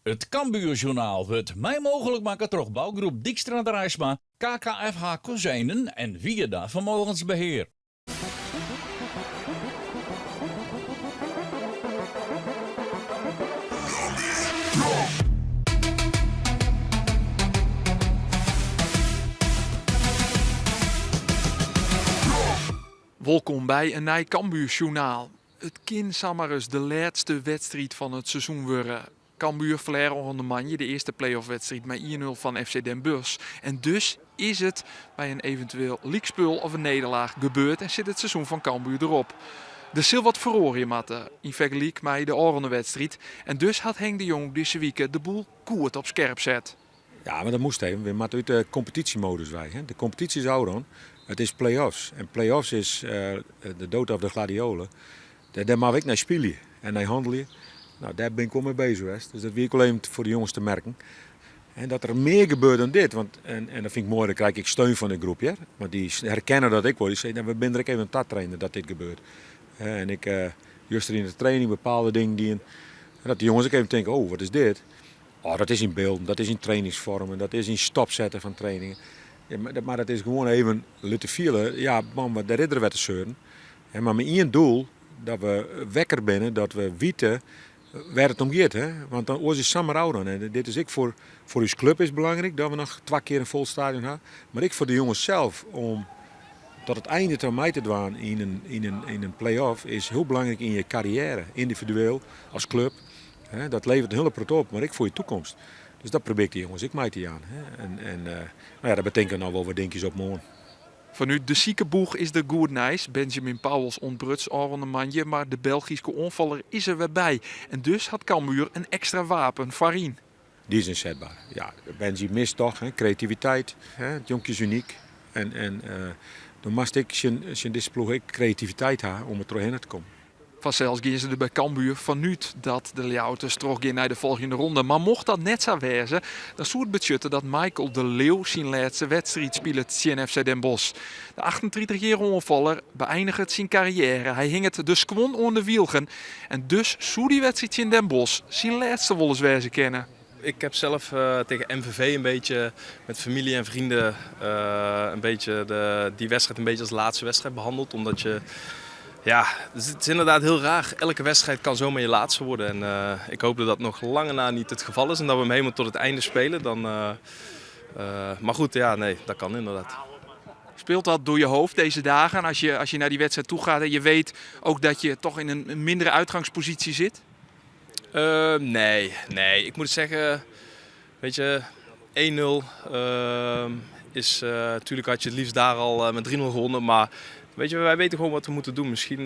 It Cambuurjournaal wurdt mei mooglik makke troch bougroep Dykstra Draisma, KKFH Kozijnen en Wierda Vermogensbeheer. Wolkom by in nij Cambuursjoernaal. It kin samar ris de lêste wedstriid fan it seizoen wurde. Cambuur ferlear oan de moandei de earste play-off-wedstriid mei ien-nul fan FC Den Bosch. En dus is it by in eventueel lykspul of in nederlaach gebeurd en sit it seizoen fan Cambuur derop. Der sil wat feroarje moatte yn fergelyk mei de ôfrûne wedstriid en dus hat Henk de Jong dizze wike de boel goed op skerp set. Ja, mar dat moast even. We moatte út de kompetysjemodus wei. Hè. De kompetysje is ôfrûn. It is play-offs. En play-offs is de dood of de gladiolen. Dêr, dêr moatte we ek nei spylje en nei hannelje. No, dêr bin ik wol mei bezich west. Dus dat wie ek wol even foar de jonges te merken. En dat der mear gebeurt dan dit. Want, en, en dat fyn ik moai, dan krij ik ek steun fan de groep. Hear. Want dy herkenne dat ek wol. Dy sizze, we binne der ek even ta trainer dat dit gebeurt. En ik, juster yn de training bepaalde dingen dien. En dat de jonges ek even tinke, oh, wat is dit? Oh, dat is yn bylden, dat is yn trainingsfoarmen, dat is yn stopsetten fan trainingen. Ja, mar dat is gewoan even litte fiele, ja, man, dêr is der wer te seuren. Mar mei ien doel, dat we wekker binne, dat we witte wêr't it om giet. Hè? Want dan oars is samar ôfrûn. En dit is ek foar, foar ús klup is belangryk dat we noch twa kear in fol stadion ha. Mar ek foar de jonges sels om tot it einde ta mei te dwaan yn in, yn in, yn in play-off is hiel belangryk yn je karriêre, yndividueel, as klup. Dat leveret in hiele protte op, mar ek foar je toekomst. Dus dat probear ik de jonges ek mei te jaan. En, en no ja, dêr betinke we no wol wat dinkjes op moarn. Fanút de sikeboech is der goed nijs. Benjamin Pauwels ûntbruts ôfrûne moandei, mar de Belgyske oanfaller is der wer by. En dus hat Cambuur in ekstra wapen foaryn. Dy is ynsetber. Ja, Benji mist toch hè, kreativiteit. Hè, it jonkje is unyk. En, en uh, dan moatst ek tsjin dizze ploech ek kreativiteit ha om der trochhinne te kommen. Fansels gean se der by Cambuur fanút dat de Ljouwerters trochgean nei de folgjende ronde. Mar mocht dat net sa wêze, dan soe it betsjutte dat Michael de Leeuw syn lêste wedstriid spilet tsjin FC Den Bosch. De 38-jierrige oanfaller beëiniget syn karriêre. Hy hinget de skuon oan de wylgen en dus soe dy wedstriid tsjin Den Bosch syn lêste wolris wêze kinne. Ik heb zelf tegen MVV een beetje met familie en vrienden een beetje de, die wedstrijd een beetje als laatste wedstrijd behandeld. Omdat je, ja, het is inderdaad heel raar. Elke wedstrijd kan zomaar je laatste worden. En ik hoop dat dat nog lange na niet het geval is en dat we hem helemaal tot het einde spelen. Dan, maar goed, ja, nee, dat kan inderdaad. Speelt dat door je hoofd deze dagen als je, als je naar die wedstrijd toe gaat en je weet ook dat je toch in een mindere uitgangspositie zit? Nee, nee. Ik moet zeggen, weet je, 1-0 is, natuurlijk had je het liefst daar al met 3-0 gewonnen, maar weet je, wij weten gewoon wat we moeten doen. Misschien 1-0,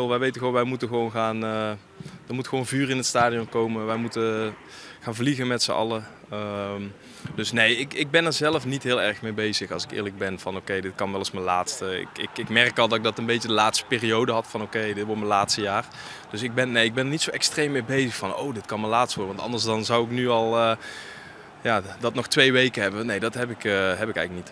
wij weten gewoon, wij moeten gewoon gaan, er moet gewoon vuur in het stadion komen. Wij moeten gaan vliegen met z'n allen. Dus nee, ik, ik ben er zelf niet heel erg mee bezig, als ik eerlijk ben. Van oké, dit kan wel eens mijn laatste. Ik, ik, ik merk al dat ik dat een beetje de laatste periode had van oké, dit wordt mijn laatste jaar. Dus ik ben, nee, ik ben er niet zo extreem mee bezig van oh, dit kan mijn laatste worden. Want anders dan zou ik nu al ja, dat nog 2 weken hebben. Nee, dat heb ik, heb ik eigenlijk niet.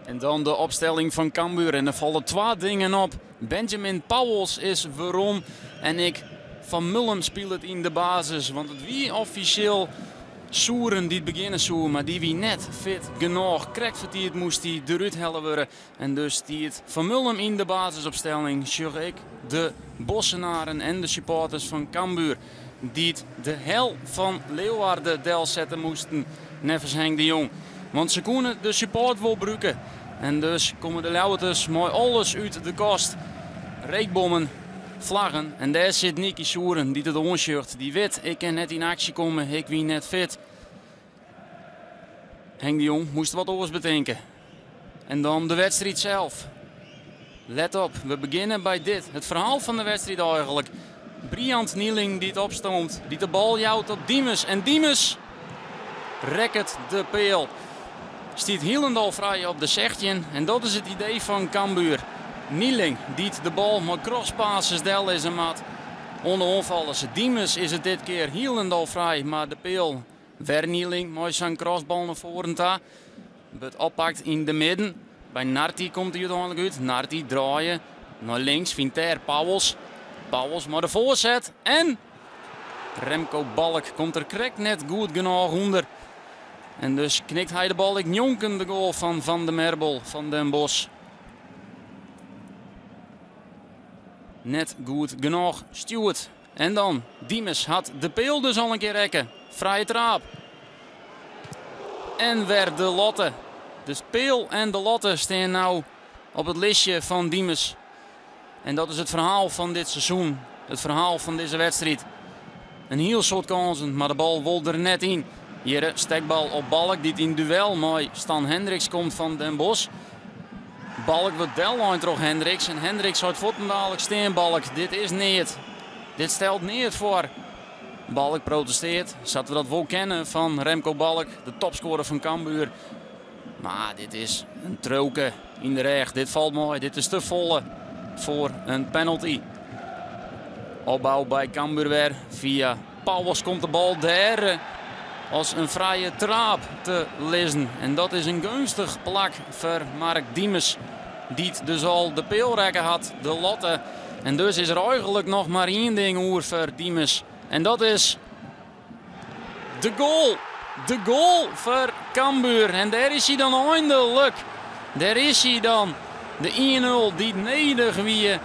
En dan de opstelling fan Cambuur. En der falle twa dingen op. Benjamin Pauwels is werom. En ek Van Mullum spilet yn de basis. Want it wie offisjeel Soeren dy't begjinne soe, mar dy wie net fit genôch. Krekt foar tiid moast dy derút helle wurde. En dus stiet Van Mullum yn de basisopstelling. Sjoch ik de Bossenaren en de supporters fan Cambuur dy't de hel fan Leeuwarden delsette moasten, neffens Henk de Jong. Want se koene de support wol brûke. En dus komme de Ljouwerters mei alles út de kast. Reekbommen, flaggen en dêr sit Nicky Soeren dy't it oansjocht. Dy wit, ik kin net yn aksje komme, ik wie net fit. Henk de Jong moast wat oars betinke. En dan de wedstriid sels. Let op, we begjinne by dit. It ferhaal fan de wedstriid eigenlik. Briand Nieling dy't opstoomt, dy't de bal jout op Diemers. En Diemers rekket de peal. Stiet hielendal frij op de 16. En dat is it idee fan Cambuur. Nieling dy't de bal mei crosspasses dellizze moat oan de oanfallers. Diemers is it dit kear hielendal frij, mar de peal. Wer Nieling mei sa'n crossbal nei foaren ta. Wurdt oppakt yn de midden. By Narti komt hy úteinlik út. Narti draaie nei links, fynt dêr Pauwels. Pauwels mei de foarset en. Remco Balk komt der krekt net goed genôch ûnder. En dus knikt hy de bal ek njonken de goal fan Van de Merbel fan Den Bosch. Net goed genôch stjoerd. En dan, Diemers hat de peal dus al in kear rekke. Frije traap. En wer de latte. Dus peal en de latte stean no op it listje fan Diemers. En dat is it ferhaal fan dit seizoen. It ferhaal fan dizze wedstriid. In hiel soad kânsen, mar de bal wol der net yn. Hjir stekbal op Balk, dy't yn duel mei Stan Hendriks komt fan Den Bosch. Balk wurdt dellein troch Hendriks en Hendriks seit fuortendalik stean Balk, dit is neat. Dit stelt neat foar. Balk protesteart, sa't we dat wol kenne fan Remco Balk, de topskoarer fan Cambuur. Mar dit is in triuwke yn de rêch. Dit falt mei. Dit is te folle foar in penalty. Opbou by Cambuur wer. Fia Pauwels komt de bal dêr as in frije traap te lizzen. En dat is in geunstich plak foar Mark Diemers. Dy't dus al de peal rekke hat, de latte. En dus is der eigenlik noch mar ien ding oer foar Diemers. En dat is De goal! De goal foar Cambuur. En dêr is hy dan eindelik. Dêr is hy dan. De 1-0 dy't nedich wie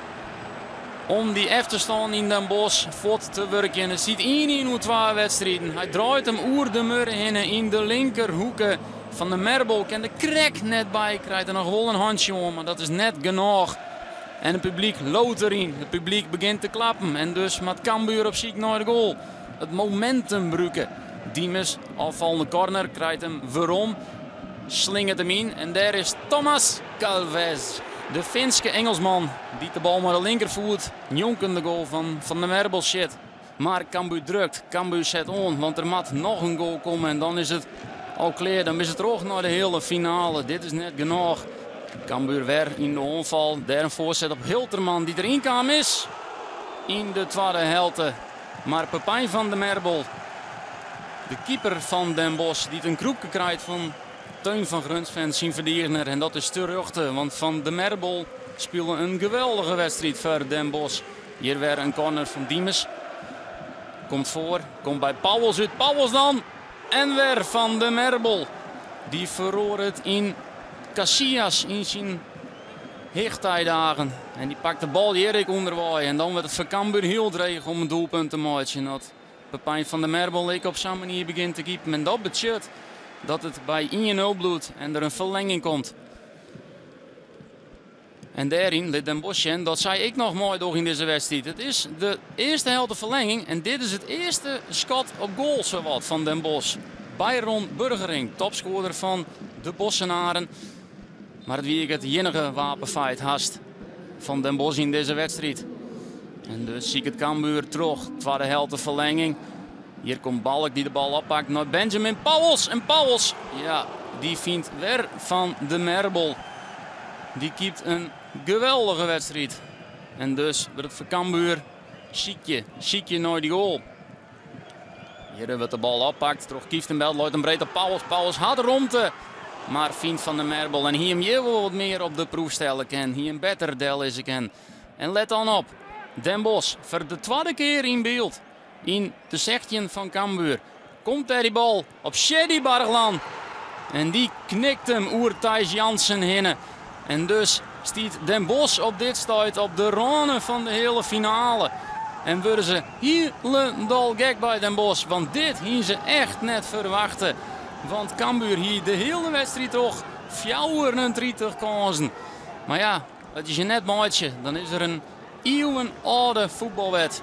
om dy efterstân yn Den Bosch fuort te wurkjen. It stiet 1-1 oer twa wedstriden. Hy draait him oer de muorre hinne yn de linkerhoeke. Van de Merbel kin der krekt net by, krijt der noch wol in hantsje oan, mar dat is net genôch. En it publyk leaut deryn. It publyk begjint te klappen en dus moat Cambuur op syk nei de goal. It momentum brûke. Diemers, ôffallende corner, krijt him werom. Slingert him yn en dêr is Thomas Galvez. De Finske Ingelsman dy't de bal mei de linkerfoet njonken de goal fan Van der Merbel sjit. Mar Cambuur drukt, Cambuur set oan, want der moat noch in goal komme en dan is it al klear. Dan is it troch nei de heale finale. Dit is net genôch. Cambuur wer yn de oanfal. Dêr in foarset op Hilterman dy't deryn kaam is yn de twadde helte. Mar Pepijn van der Merbel, de keeper fan Den Bosch, dy't in krûpke krijt fan Teun van Grunsven, syn ferdigener. En dat is terjochte, want Van der Merbel spile in geweldige wedstriid foar Den Bosch. Hjir wer in corner fan Diemers. Komt foar, komt by Pauwels út. Pauwels dan! En wer Van der Merbel. Dy feroaret yn Casillas yn syn hichtijdagen. En dy pakt de bal hjir ek ûnderwei. En dan wurdt it foar Cambuur hiel dreech om in doelpunt te meitsjen. As Pepijn van der Merbel ek op sa'n manier begjint te keepen. En dat betsjut dat it by 1-0 bliuwt en der in ferlenging komt. En dêryn lit Den Bosch sjen dat sy ek noch meidogge yn dizze wedstriid. It is de earste helte ferlenging en dit is it earste skot op goal sawat fan Den Bosch. Byron Burgering, topskoarder fan de Bossenaren. Mar it wie ek it iennige wapenfeit hast fan Den Bosch yn dizze wedstriid. En dus siket Cambuur troch twadde helte ferlenging. Hjir komt Balk dy't de bal oppakt nei Benjamin Pauwels. En Pauwels, ja, dy fynt wer Van de Merbel. Dy keept in geweldige wedstriid. En dus wurdt it foar Cambuur sykje, sykje nei dy goal. Hjir wurdt de bal oppakt troch Kieftenbelt. Leit him breed op Pauwels. Pauwels hat romte, mar fynt Van der Merbel. En hie him hjir wol wat mear op de proef stelle kin. Hie him better dellizze kin. En let dan op, Den Bosch foar de twadde kear yn byld yn de 16 fan Cambuur. Komt dêr dy bal op Shady Barglan. En dy knikt him oer Thijs Jansen hinne. En dus stiet Den Bosch op dit stuit op de râne fan de heale finale. En wurde se hielendal gek by Den Bosch. Want dit hiene se echt net ferwachte. Want Cambuur hie de hiele wedstriid troch 34 kânsen. Mar ja, as je se net meitsje, dan is der in iuwenâlde fuotbalwet.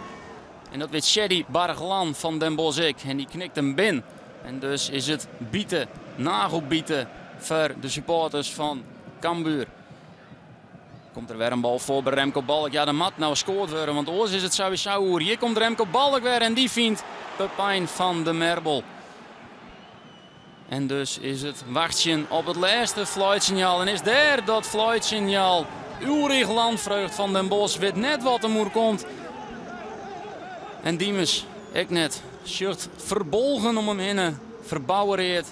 En dat wit Shady Barglan fan Den Bosch ek. En dy knikt him bin. En dus is it bite, nagelbite foar de supporters fan Cambuur. Komt der wer in bal foar by Remco Balk. Ja, der moat no skoard wurde, want oars is it sawiesa oer. Hjir komt Remco Balk wer en dy fynt Pepijn van de Merbel. En dus is it wachtsjen op it lêste fluitsinjaal. En is dêr dat fluitsinjaal. Ulrich Landvreugd fan Den Bosch wit net wat him oerkomt. En Diemers ek net. Sjocht ferbolgen om him hinne. Ferbouwereard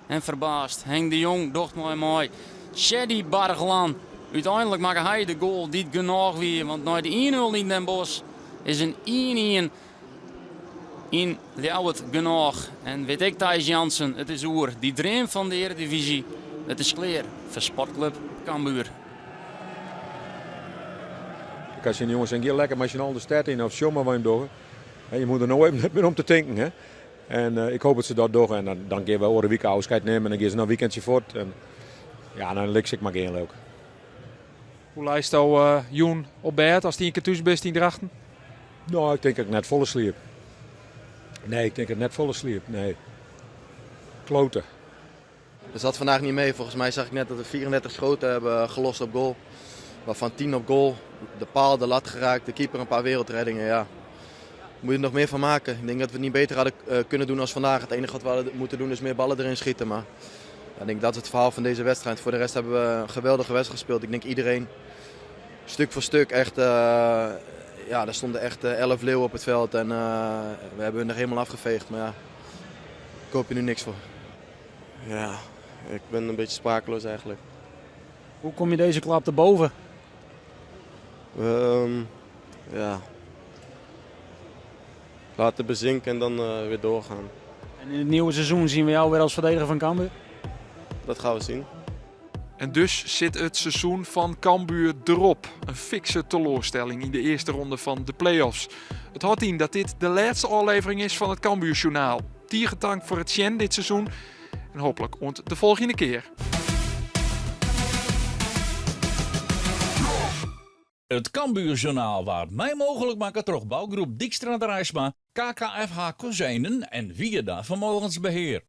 en ferbaasd. Henk de Jong docht mei mei. Shady Barglan. Uteinlik makke hy de goal dy't genôch wie. Want nei de 1-0 yn Den Bosch is in 1-1. Yn Ljouwert genôch. En wit ek Thijs Jansen, it is oer. Dy dream fan de earedivyzje, it is klear foar Sportklup Cambuur. Ik ha tsjin de jonges sein, gean lekker mei syn allen de stêd yn of sjoch mar wat jim dogge. En je moatte der no even net mear om te tinken. Hè? En eh, ik hoop dat se dat dogge en dan, dan gean we oare wike ôfskied nimme en dan gean se noch in weekendje fuort. En ja, dan lik ik mar gean leuk. Hoe leisto uh, jûn op bêd ast ien kear thús bist yn Drachten? No, ik tink dat ik net folle sliep. Nee, ik tink dat ik net folle sliep. Nee. Klote. Dat zat vandaag niet mee. Volgens mij zag ik net dat we 34 schoten hebben gelost op goal. Waarvan 10 op goal. De paal, de lat geraakt, de keeper een paar wereldreddingen. Ja. Moet je er nog meer van maken. Ik denk dat we het niet beter hadden eh, kunnen doen als vandaag. Het enige wat we hadden moeten doen is meer ballen erin schieten. Maar ja, ik denk dat is het verhaal van deze wedstrijd. Voor de rest hebben we een geweldige wedstrijd gespeeld. Ik denk iedereen stuk voor stuk echt... Uh, ja, daar stonden echt 11 eh, leeuwen op het veld en uh, we hebben hun er helemaal afgeveegd. Maar ja, ik koop je nu niks voor. Ja, ik ben een beetje sprakeloos eigenlijk. Hoe kom je deze klap te boven? Um, ja. Laten bezinken en dan uh, weer doorgaan. En in het nieuwe seizoen zien we jou weer als verdediger van Cambuur? Dat gaan we zien. En dus sit it seizoen fan Cambuur derop. In fikse teloarstelling yn de earste ronde fan de play-offs. It hâldt yn dat dit de lêste ôflevering is fan it Cambuur Sjoernaal. Tige tank foar it sjen dit seizoen en hooplik oant de folgjende kear. It Cambuur Sjoernaal waard mei mooglik makke troch bougroep Dykstra Draisma, KKFH Kozijnen en Wierda Vermogensbeheer.